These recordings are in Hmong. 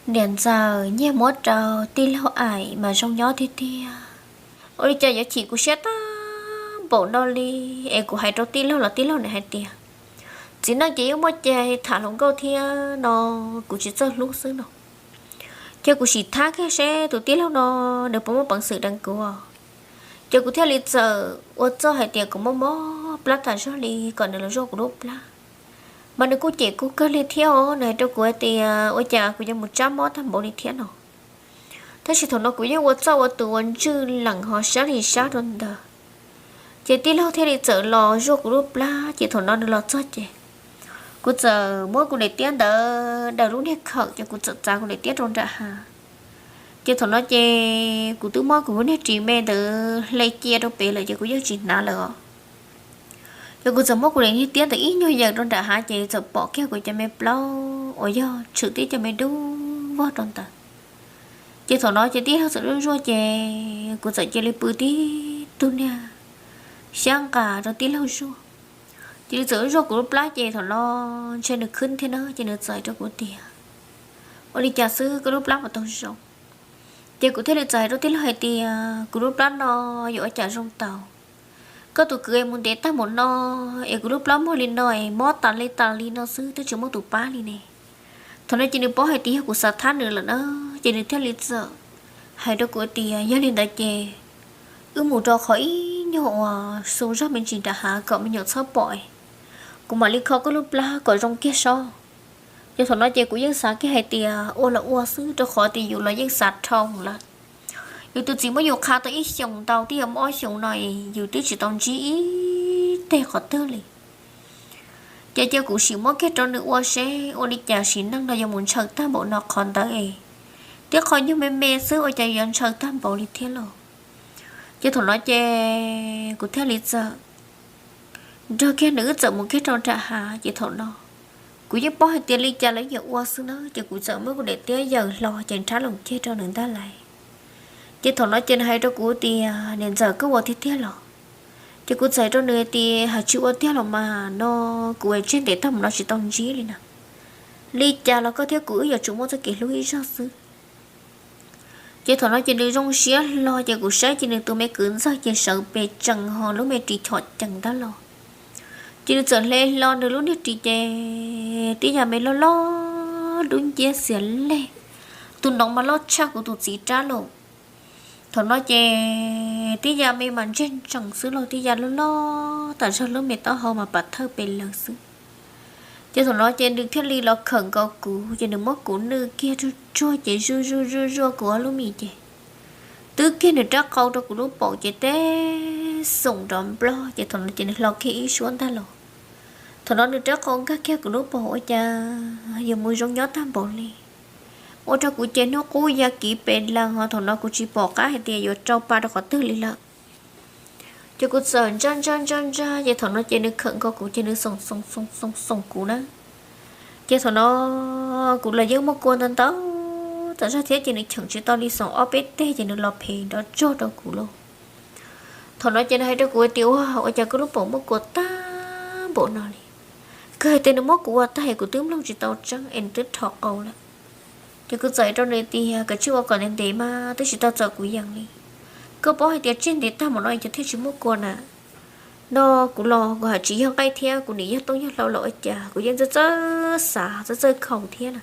Niam ntxawm nyiag muab rau tij laug aim mas zoo nyob tiag tiag. Ua li cas yuav chim kuv siab tag npaum no li, es kuv hais rau tij laug los tij laug nws hais tias, txiv neej ces yeej muaj cai tham hluas nkauj thiab no, kuv tsis txawj hlub xwb no. Ces kuv sim thab kiag seb tus tij laug no nws puas muaj peev xwm deev kuv os. Ces kuv thiaj li txawm ua txuj hais tias kuv mob mob plab tas zog li kom nws los zuaj kuv lub plab. Mas nws kuj cem kuv kawg li thiab os, nws hais rau kuv hais tias ua cas kuv yuav mus tsab mob tag npaum li thiab no. Tab sis thaum no kuv yeej ua txuj ua tus uas ntswj lees ho sab li sab rau ntawd. Ces tij laug thiaj li txawm los zuaj kuv lub plab, ces thaum no nws los txog ces kuv txawm muab kuv daim tiab ntawd daws lub niag khawm, ces kuv txawm txav kuv daim tiab rau nram hav. Ces thaum no ces kuv twb muab kuv lub niag ris me ntawd hle cia rau pem lawm ces kuv yeej tsis hnav lawm os. Ces kuv txawm muab kuv daim niag tiab ntawd ib nyuag yaws rau nram hav ces txawm pom kiag kuv cov me plaub uas yog tshwm tib cov me dub vog rau ntawd. Ces thaum no ces tij laug txawm zuaj zuaj ces kuv txawm cia li pw tib tug niag xyab nqa rau tij laug zuaj. Ces nws txawm zuaj kuv lub plab ces thaum no ntshe nws khwb thiab na, ces nws txawm hais rau kuv tias, ua li cas xwb koj lub plab puas tau zoo? Ces kuv thiaj li txawm hais rau tij laug hais tias kuv lub plab no yuav ua cas zoo tau, koj tus kwv mus ntev tag mus no es kuv lub plab muag li no es mob tas li tas li no xwb twb tsis muaj tus pab li ne. Thaum no ces nws paub hais tias yog kuv xav thab nws lawm na, ces nws thiaj li txawm hais rau kuv tias yog li ntawd ces wb mus rau qhov ib nyuag uas xu zog me ntsis nram hav kom me nyuam txhob pom, kuv mam li kho koj lub plab kom zoo kiag sob. Ces thaum no ces kuv yeej xav kiag hais tias ua los ua xwb rau qhov tias yus los yeej xav dhau lawm. Yus tus txiv muab yus qha tau ib xyoos ntau twb yuav muaj ob xyoos no es yus twb tsis tau ntsib ib teg qhov twg li. Ces cia kuv sim muab kiag rau nws ua seb ua li cas sim neej no yuav mus ntshaw tag npaum no qhov ntawd es, tib qho nyuag me me xwb ua cas yuav ntshaw tag npaum li thiab los. Ces thaum no ces kuv thiaj li txawm nrog kiag nws wb txawm mus kiag rau nram hav. Ces thaum no kuv yeej paub hais tias li cas lawv yuav ua xwb na, ces kuv txawm muab kuv daim tiab yaws hlo ces nrhab loos kiag rau nws ntag lauj. Ces thaum no ces nws hais rau kuv tias niam ntxawm koj ua tiag tiag los? Ces kuv txawm hais rau nws tias hais tsis ua tiag los mas no, kuv ua tseg ntev tag mus no tsis tau ntsib li na. Li cas los koj thiab kuv wb yuav tsum muaj txoj kev hlub ib zaug xwb. Ces thaum no ces nws zoo siab hlo ces kuv saib ces nws tus me kwv ntxawg ces sawv pes tsees ho lub me ris chom cees ntag los. Ces nws txawm hle hlo nws lub niag ris ces tib yam me loj loj dub nciab xiav lej, tus noov mas loj tshaj kuv tus txiv rab los. Thaum no ces tib yam me mas ntseg ntsees xwb los tib yam loj loj tas zog lub me taub hau mas pam thawj pes lawg xwb. Ces thaum no ces nws thiaj li los khawm nkaus kuv ces nws muab kuv nwj kiag tsuag tsuag ces zuaj zuaj zuaj zuaj kuv ob lub mis ces twb kiag nws rab qau rau kuv lub paum ces teb xoom nrov nplog ces thaum no ces nws hlo kiag ib suab ntag los. Thaum no nws rab qau nkag kiag kuv lub paum ua cas yuav mus zoo nyob tag npaum li, ua rau kuv ces hnub qub ya kiv pes lees ho thaum no kuv tsis pom qab hais tias yuav rau pa rau qhov twg li lawm. Ces kuv txawm ntsaj ntsaj ntsaj ntsaj ces thaum no ces nws khawm nkaus kuv ces nws xoom xoom xoom xoom xoom kuv na. Ces thaum no kuv los yeej muaj kua ntau ntau tas zog thiab ces nws cheem tsis tau li xoom ob peb teg ces nws los phem nrov tsuag rau kuv lauj. Thaum no ces nws hais rau kuv tias ua ua cas koj lub paum muaj kua tag npaum no li. Kawg hais tias nws muab kuv ua tag es kuv twb mloog tsis tau tseeb es nws twb rho qau lawm. Ces kuv txawm hais rau nws tias kav tsij ua kom ntev ntev mas twb tsis tau txaus kuv yees li. Koj paub hais tias tseg ntev tag mus no cov thiaj tsis muaj kua na. No kuv los kuv hais tsis yog nqaij thiab kuv nim yog tooj yog hlau los ua cas kuv yeej txawj txawj xav txawj txawj khaus thiab na.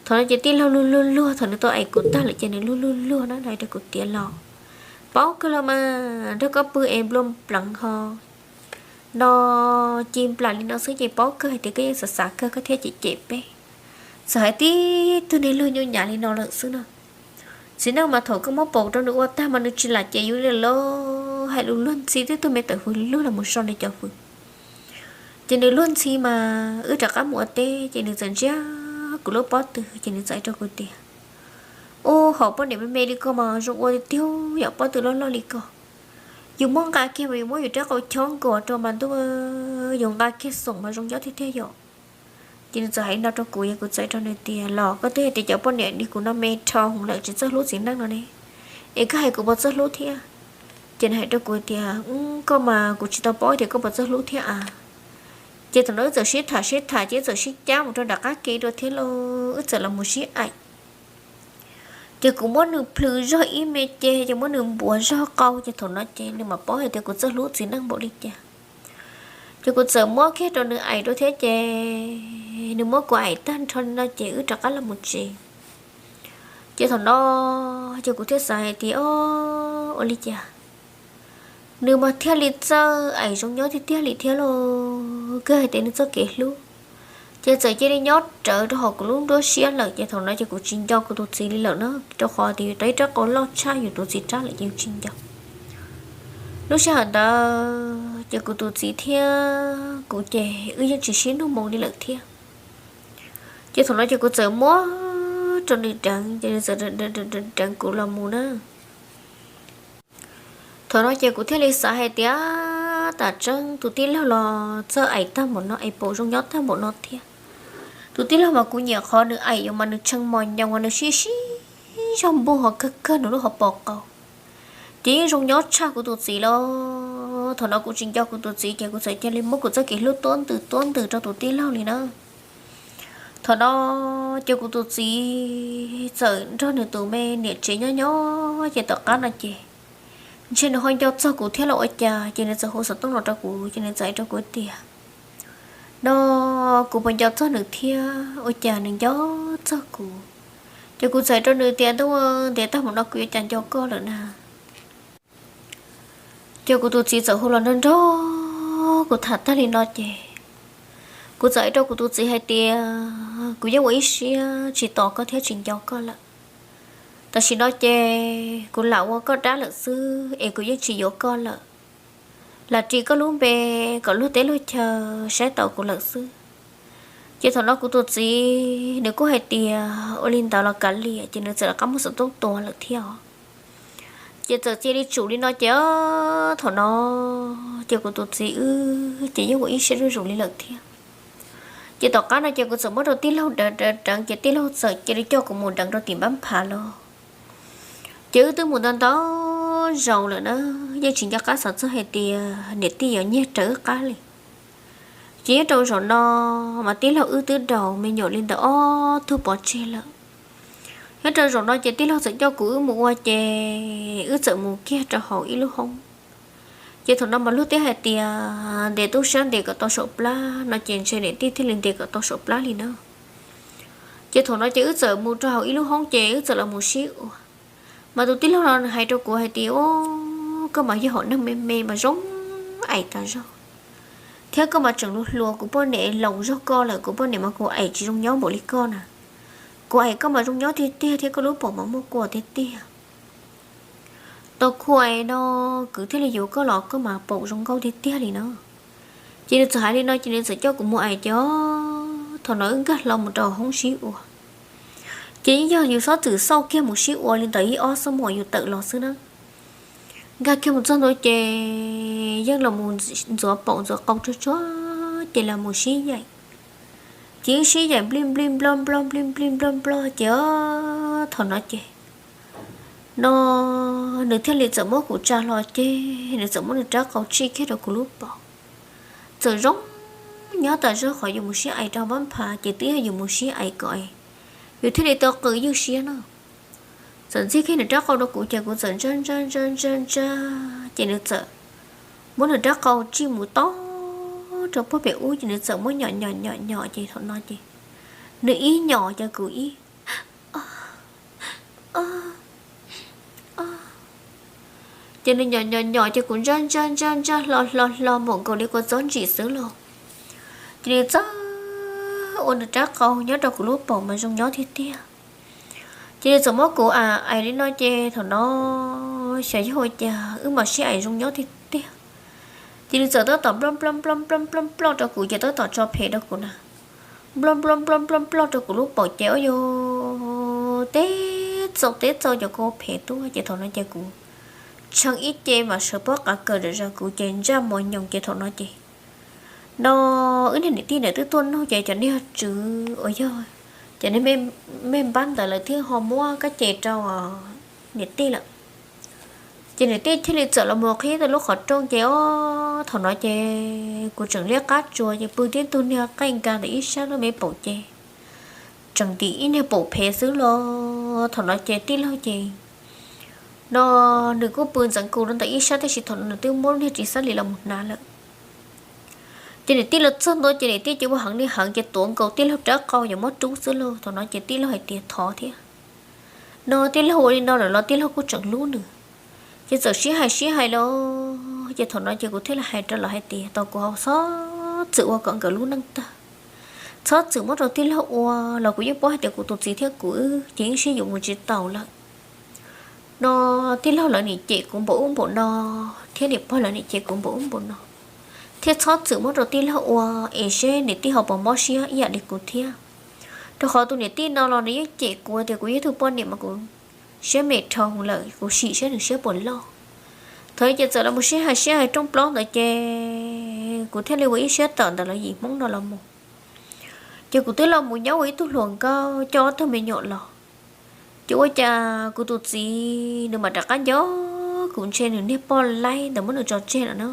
Thaum no ces tij laug luag luag luag thaum nws tau aim kuv tag lawm ces nws luag luag luag na hais rau kuv tias los, paub kawg los mas nrog koj pw es nplua pleev ho no ci nplam li no xwb ces paub kawg hais tias koj yeej xav xav kawg koj thiaj cem cem peb. Txawm hais tib tug niag luag nyuj nyav li no lawm xwb no. Txiv neej mas thaum koj muab paum rau nws ua tag mas nws tsis lam cem yus li lawm, hais lus luag ntxhi tib tug me tawm hws luag los mus so nws cov hws. Ces nws luag ntxhi mas wb rov qab mus ua teb ces nws txawm ntsiab kuv lub pob tw ces nws txawm hais rau kuv tias, ub, hom poj niam me me li ko mas zoo ua tiag tiag yom, pob tw loj loj li ko. Yus muab nqa kiag mas yus muab yus rab qau chob nkaus rau mas ntuj, yus nqa kiag xoom mas zoo nyob tiag tiag yom. Ces nws txawm hais no rau kuv, yog kuv txawm hais rau nws tias los koj twb hais tias cov poj niam li kuv no me dhau lawm tsis txawj hlub txiv neej no ne, es koj hais kuv puas txawj hlub thiab? Ces nws hais rau kuv tias, koj mas kuv tsis tau paub tias koj puas txawj hlub thiab a. Ces thaum no wb txawm sib tham sib tham ces wb txawm sib cab mus rau nram qab ke dua thiab lauj, wb txawm los mus sib aim. Ces kuv muab nws plhws zog ib me ces, ces muab nws npuav zog qau, ces thaum no ces nws mam paub hais tias kuv txawj hlub txiv neej npaum li cas. Ces kuv txawm muab kiag rau nws aim dua thiab ces nws muab kuv aim tag nrho li no ces wb rov qab los mus tsev. Ces thaum no ces kuv thiaj xav hais tias, o, ua li cas nws mas thiaj li txawj aim zoo nyob tiag tiag li thiab lauj, kawg hais tias nws txoj kev hlub. Ces txawm cia li nyob rawv rau hauv kuv lub nruab siab lawm, ces thaum no ces kuv tsis nco kuv tus txiv li lawm na, rau qhov tias yus tau ib rab qau loj tshaj yus tus txiv rab lawm ces yus tsis nco. Lub sij hawm ntawd ces kuv tus txiv thiab kuv ces wb yeej tsis sib nug moo li lawm thiab. Ces thaum no ces kuv txawm muab rau nws deev, ces nws txawm deev kuv los mus na. Thaum no ces kuv thiaj li xav hais tias, tam tseeb tus tij laug los txawj aim tag npaum no es paum zoo nyob tag npaum no thiab. Tus tij laug mas kuv nyiam qhov nws aim yuav mas nws tshee mos nyoos, nws sib sib zog npuj ho kawg kawg nws lub hauv paus qau, ces yeej zoo nyob tshaj kuv tus txiv lawm. Thaum no kuv tsis nco kuv tus txiv ces kuv txawm cia li muab kuv txoj kev hlub tuab ntws tuab ntws rau tus tij laug li na. Thaum no ces kuv tus txiv txawm nrog nws tus me niam tsev nyob nyob ces tom qab no ces ntshe nws ho nco txog kuv thiab los ua cas ces nws txawm hu xov tooj los rau kuv ces nws txawm hais rau kuv tias, no kuv puas nco txog nws thiab, ua cas nws nco txog kuv. Ces kuv txawm hais rau nws tias, ntuj, ntev tag mus no kuv yuav cas nco koj lawm na. Ces kuv tus txiv txawm hu los nrog nrog kuv tham tag li no ces kuv txawm hais rau kuv tus txiv hais tias, kuv yeej ua ib siab tsis tos koj thiab tsis nco koj lawm. Tam sim no ces kuv lam ua koj dab lawm xwb es kuv yeej tsis yuav koj lawm. Lam ris koj lub npe kom luag teb luag chaw saib taus kuv lawm xwb. Ces thaum no kuv tus txiv nws kuj hais tias ua li ntawd los kav liam, ces nws txawm rov qab muab xov tooj tua lawm thiab os. Ces txawm cia li tsum li no ces thaum no ces kuv tus txiv wb ces yeej ua ib siab zuj zus li lawm thiab. Ces tom qab no ces kuv txawm muab rau tij laug deev deev deev ces tij laug txawm cia li coj kuv mus deev rau tim npab phav los. Ces wb twb mus ntau ntau zaus lawm na, yeej tsis nco qab xav txog hais tias niam tij yuav nyiag raws wb qab li. Ces nyob rau zaum no mas tij laug wb twb daus me nyuam li ntawm ob tug pov tseg lawm. Nyob rau zaum no ces tij laug txawm coj kuv wb mus ua ces wb txawm mus kiag rau hauv ib lub hoob. Ces thaum no mas luag twb hais tias ntes tub sab ntes kom tau saum plab no ces ntshe niam tij thiaj li ntes kom tau saum plab li na. Ces thaum no ces wb txawm mus rau hauv ib lub hoob ces wb txawm los mus sib ua. Mas tus tij laug no nws hais rau kuv hais tias, u, koj mas yog hom neeg me me mas zoo aim tas zog, thiab koj mas tseem hluas hluas, kuv poj niam laus zog koj lawm, kuv poj niam mas kuv aim tsis zoo nyob npaum li koj na. Kuv aim koj mas zoo nyob tiag tiag thiab koj lub paum mas muaj kua tiag tiag. Tau kuv no kwv thiaj li yuav koj los koj mas paum zoo nkauj tiag tiag li no. Ces nws txawm hais li no ces nws txawm coj kuv mus aim ces thaum no wb nkag hlo mus rau hoob sib ua. Ces yeej yog yus xob txwm xauj kiag mus sib ua li ntawd ib ob xuab moos yus tawm los xwb na. Nkag kiag mus txog ntua ces yeej los mus ntxuav paum ntxuav qau tsuag tsuag ces los mus sib yaim. Ces yeej sib yaim nplij nplij nploj nploj nplij nplij nploj nploj ces thaum no ces no nws thiaj li txawm muab kuv tsa hlo ces nws txawm muab nws rab qau tsij kiag rau kuv lub paum. Txawm zoo nyob tas zog qhov yus mus sib aim rau npab phav ces twb yog yus mus sib aim kom yus thiaj li tau qw ywj siab no. Txawm ntxig kiag nws rab qau rau kuv ces kuv txawm ntsaj ntsaj ntsaj ntsaj ntsaj ces nws txawm muab nws rab qau tsij mus tob rau puag pem ub ces nws txawm muab nyom nyom nyom nyom ces thaum no ces nws ib nyom ces kuv ib ces nws nyom nyom nyom ces kuv ntsaj ntsaj ntsaj ntsaj hlo hlo hlo npaum nkaus li kua txob ntsim xwb los. Ces nws txawm ua nws rab qau nyob rau kuv lub paum mas zoo nyob tiag tiag. Ces nws txawm muab kuv aim li no ces thaum no xyov yog ua cas wb mam sib aim zoo nyob tiag tiag. Ces nws txawm tab tom nploj nploj nploj nploj nploj nploj rau kuv ces tab tom tso phem rau kuv na. Nploj nploj nploj nploj nploj rau kuv lub paum ces ua yus teb txaus teb txaus cov kua phem tuaj ces thaum no ces kuv tshee ib ce mas sawv pob qav kaws zom zaws kuv ces ntsaj mos nyoos ces thaum no ces no wb niag niam tij ntawd twb tuaj nug ces cov niag tswv uas yog cov niag me npab ntawd lawv thiaj ho muab kab ce rau niam tij lawm. Ces niam tij thiaj li txawm los mus qhib tau lub qhov rooj ces ob thaum no ces kuv tseem liab qab tsuas ces pw tib tug niag qeej nkaus ntawm ib sab lub me paum ces tseem ntim ib niag paum phev xwb los thaum no ces tij laug ces no nws kuj pw ntxeev kuv rau ntawm ib sab tab sis thaum no nws twb muab niag ris xab lis los mus hnav lawm. Ces niam tij los txog ntua ces niam tij ces ua heev li heev ces tuav nkaus tij laug rab qau yuav muab rub xwb lauj. Thaum no ces tij laug hais tias thov thiab no tij laug ua li no lawm los tij laug kuj tseem hlub nws. Ces txawm sib hais sib hais los ces thaum no ces kuv thiaj li hais rau lawv hais tias tau kuv ho txhob txwm ua kom nkawd lub neej tag, txhob txwm muab rau tij laug ua los kuv yeej paub hais tias kuv tus txiv thiab kuv wb ces yeej sib yuav mus tsis taus lawm. No tij laug lawv nim cem kuv npaum ub npaum no thiab niam pog lawv nim cem kuv npaum ub npaum no thiab txhob txwm muab rau tij laug ua es seb niam tij ho puas mob siab ib yam li kuv thiab. Rau qhov tus niam tij no los nws yeej cem kuv tias kuv yog ib tug poj niam mas kuv siab me dhau lawm, kuv sim saib nws siab puas loj. Thaum ces txawm los mus sib hais sib hais rooj plaub ntawd ces kuv thiaj li ua ib siab tawm ntawm lawv yim Hmoob no los mus. Ces kuv twb los mus nyob ua ib tug hluas nkauj coj ob tug me nyuam los. Ces ua cas kuv tus txiv nws mam rov qab nco kuv ntshe nws niag poj laib ntawd muab nws tso tseg lawm na.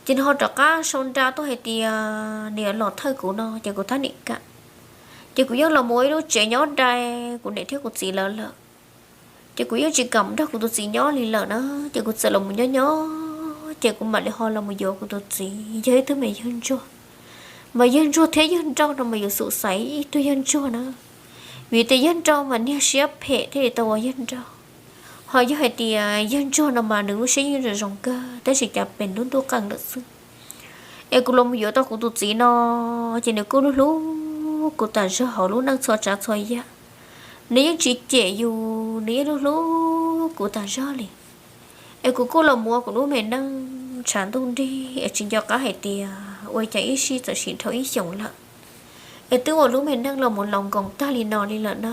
Ces nws ho rov qab sau nra tuaj hais tias nws yuav los thawj kuv no ces kuv tab nim kam. Ces kuv yeej los mus ua ib lub tsev nyob dai kuv niam thiab kuv txiv lawv lawm. Ces kuv yeej tsis kam nrog kuv tus txiv nyob li lawm na. Ces kuv txawm los mus nyob nyob ces kuv mam li ho los mus yuav kuv tus txiv yog ib tug me yawg ntsuag. Mas yawg ntsuag thiab yawg nrauj no mas yus xum xaiv ib tug yawg ntsuag na, vim tias yawg nrauj mas niag siab phem thiaj li tau ua yawg nrauj. Ho yog hais tias yawg ntsuag no mas nws lub siab yeej zoo zoo kawg tab sis cas pem lub ntuj qeej lawm xwb. Es kuv los mus yuav tau kuv tus txiv no ces nws kuj hlub hlub kuv tas zog hauv lub neej txhua tsav txhua yam. Nws yeej tsis cem yus, nws yeej hlub hlub kuv tas zog li. Es kuv kuj los mus ua kuv lub me neej tshav ntuj nrig es tsis nco qab hais tias ua cas ib sij txawm sim dhau ib xyoos lawm. Es twb ua lub me neej los mus laus nkoos tag li no li lawm na.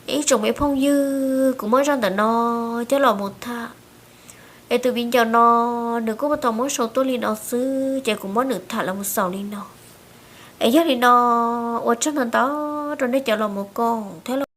Es ib tsoom me phooj ywg, kuv muab zaj ntawm no coj los mus tham. Es tus viv ncaus no nws kuj tau muab sau tuaj li no xwb ces kuv muab nws tham los mus xaus li no. Es yog li no, ua tsaug ntau ntau rau nej cov los mus koom thiab